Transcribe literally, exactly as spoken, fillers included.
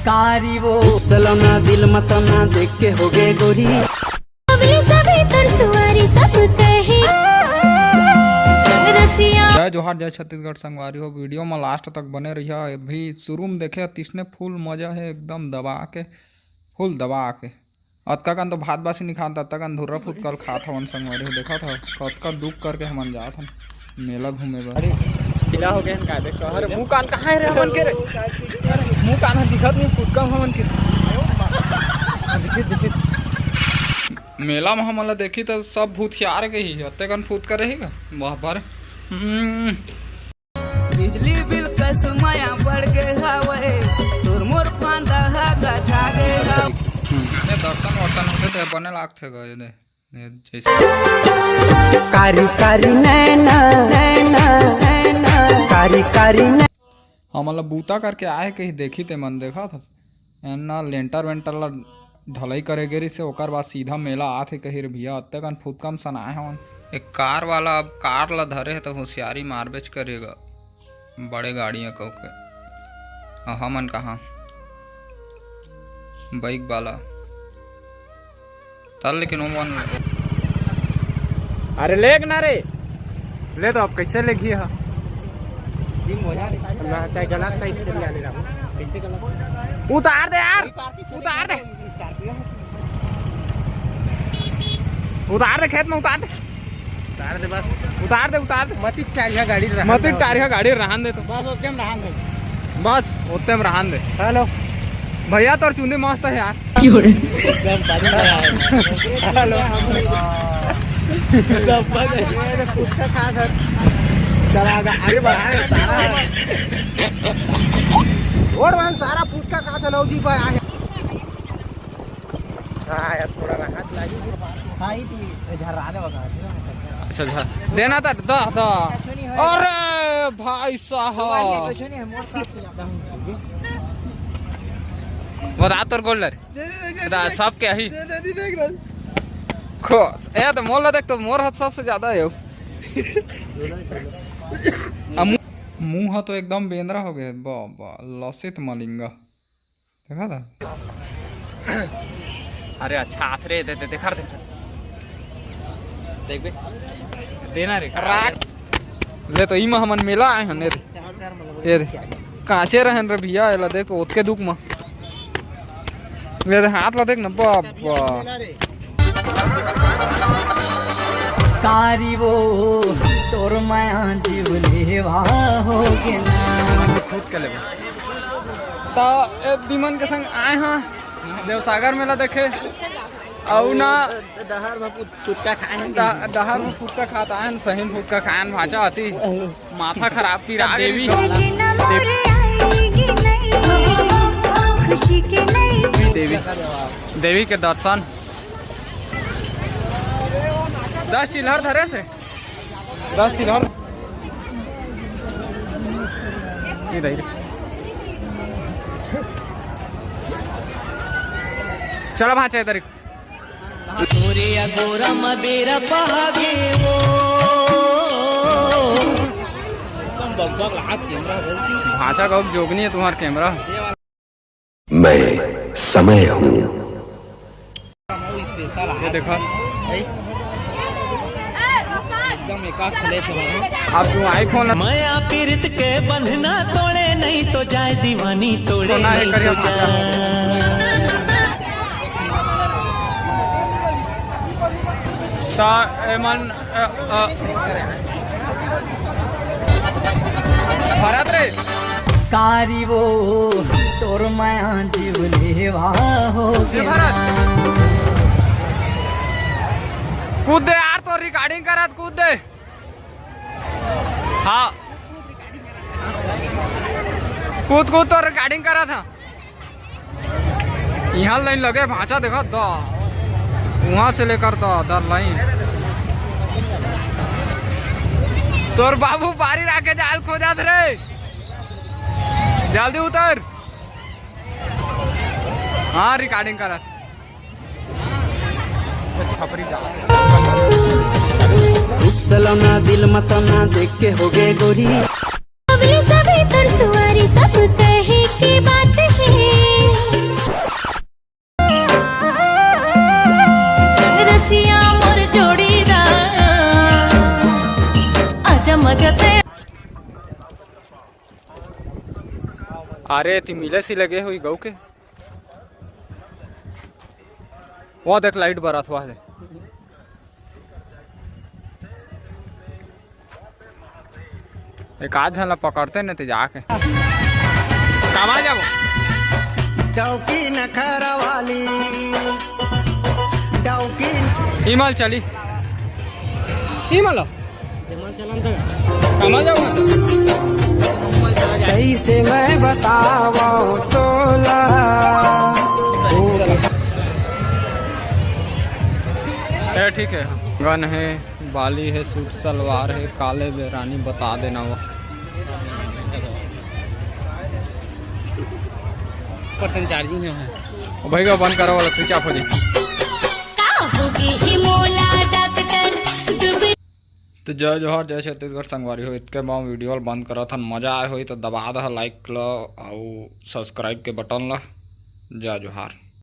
कारी वो सलोना दिल मतना देख के हो गए गोरी। अबले सभी तर सुवारी सब कहे रंग रसिया। जय जोहार, जय छत्तीसगढ़ संगवारी हो। वीडियो में लास्ट तक बने रहिया। अभी शुरू में देखे तिसने फुल मजा है एकदम दबा के, फुल दबा के। अतका कन तो भात बासी नहीं खान, ततका कन धुर्रा फुतकल खात हवन संगवारी हो। देखत हव कतका दुख करके हमन जात हन मेला घूमे बर। अरे, गीला हो गए हैं का? देखो, अरे, मुंह कान कहाँ है रे हमन के रे? मुंह कान ह दिखत नहीं, फुटका हमन के। हाँ, दिखित, दिखित। मेला में हमन ला देखी त सब भूत खियार के ही, अत्ते कन फुटका रही का? वाह, बारे। हम्म। बिजली बिल कस मया बढ़ गे हवय, तोर मोर फांदा ह गजा गे हवय। अरे दर्शन वर्शन होथे ते बने लागथे ग, ये दे, ये जैसे कारी कारी नैना, नैना, नैना, कारी कारी नैना। हमन ला बूता करके आए कही देखी ते मन देखा था। एन्ना लेंटर वेंटर ला ढलई करे गे रिहिसे, ओकर बाद सीधा मेला आत हे कही रे भैया, अत्ते कन फुतकम सनाए हवन। एक कार वाला अब कार ला धरे हे त होशियारी मारबेच करेगा, बड़े गाड़ियाँ कह के। अ हमन कहाँ बाइक वाला तल, लेकिन ओमन अरे लेग ना रे, ले तो अब कैसे लेगी हा? ना, तै गलत side से ले आने रहा। कैसे गलत? उतार दे यार, उतार दे। उतार दे, खेत में उतार दे। उतार दे बस। उतार दे, उतार दे। मती टारिया गाड़ी रहन मती दे। टारिया गाड़ी रहन दे तो। बस ओतने में रहन दे। बस ओतने में रहन दे। हेलो। भैया तोर चुंदी मस्त है यार। हेलो। सब बस। फुटका खा था। चला आगे, आगे बढ़ा है, सारा है। रोड वन सारा फुटका खा था, नौ जी पर आगे। हाँ यार, थोड़ा राहत लागी। हाँ, ई ती झर्राने बता। अच्छा, झर-, देना त, द, द। अरे भाई साहब। बता तोर गोल्डर। दे, दे, दे, दे, बता, दे, सब क्या ही? दे, दे, दे, देख रहा। खो, ए, तो मोर ला देख, तो मोर हाथ सबसे ज्यादा है। अब मुंह, मुंह तो एकदम बेंदरा हो गया। बाबा, लसित मलिंगा। देखा था? अरे अच्छा, हाथ रे, दे, दे, देखा रे, देखा। देख बे। देना रे। राख। ले तो इमा हमन मेला आए हन रे। ये रे। कांचे रहन रे भैया, एला देख तो ओतके दुख म। ये दे हाथ ला देख न, बाबा। कारी वो तोर माया जीव लेवा हो गे ना। खुद के लेबे। त ए दिमन के संग आए हां देवसागर मेला देखे। अउ ना डहर में फुट-, फुटका खाए हैं। ड-, डहर में फुटका खात आए हैं, सही फुटका खाए हैं, भांचा आती। माथा खराब पीरा देवी। जीना मोरे आएगी नहीं, खुशी के नहीं। देवी, देवी के दर्शन। दस चिल्हर धरे से, दस चिल्हर। ये दे। चलो भांचा इधर। तोरे अगोरा म बेरा पहागे वो। भांचा का जोगनी है तुम्हार कैमरा। मैं समय हूँ। ये देखा। एकदम एकाध प्लेट हो। अब तू आई कौन? मया पीरित के बंधना तोड़े नहीं तो जाए दीवानी तोड़े तो ना, नहीं करिया तो भांचा। जाए। त एमन, अ, अ, भरत रे। कारी वो तोर माया जीव लेवा हो गे। भरत। कूद दे यार, तो recording करत, कूद दे। हाँ। कूद, कूद, तो recording करत हा। इहाँ लाइन लगे भांचा देखा द, वहां से लेकर द, द लाइन। तोर बाबू बारी राखे जाल खोजात रे, जल्दी उतर। हाँ, recording करत। छपरी जा। रूप सलोना दिल मतना देख के हो गए गोरी। अबले सभी तर सुवारी सब कहे के बात है। अरे, ती मिले सी लगे हुई गऊ के। वो देख, लाइट बरत हुआ है। एक आध झन ला पकड़ते न ते जाके। कमा जाबो। डौकी नखरा वाली, डौकी। इमल चली। इमल। कमा जाबो। कैसे मैं बतावं तोला। ए, ठीक है। गन है। बाली है, सूट सलवार है, काले बेरानी बता देना वो। परसेंट चार्जिंग है। ओ भैया, बंद करो वाला, स्विच ऑफ हो जाए। का होगे हे मोला डॉक्टर दुबे। तो जय जोहार, जय छत्तीसगढ़ संगवारी हो। इतके में वीडियो ल बंद करत हन। मजा आए होई तो दबा दह लाइक ल, अउ सब्सक्राइब के बटन ल। जय जोहार।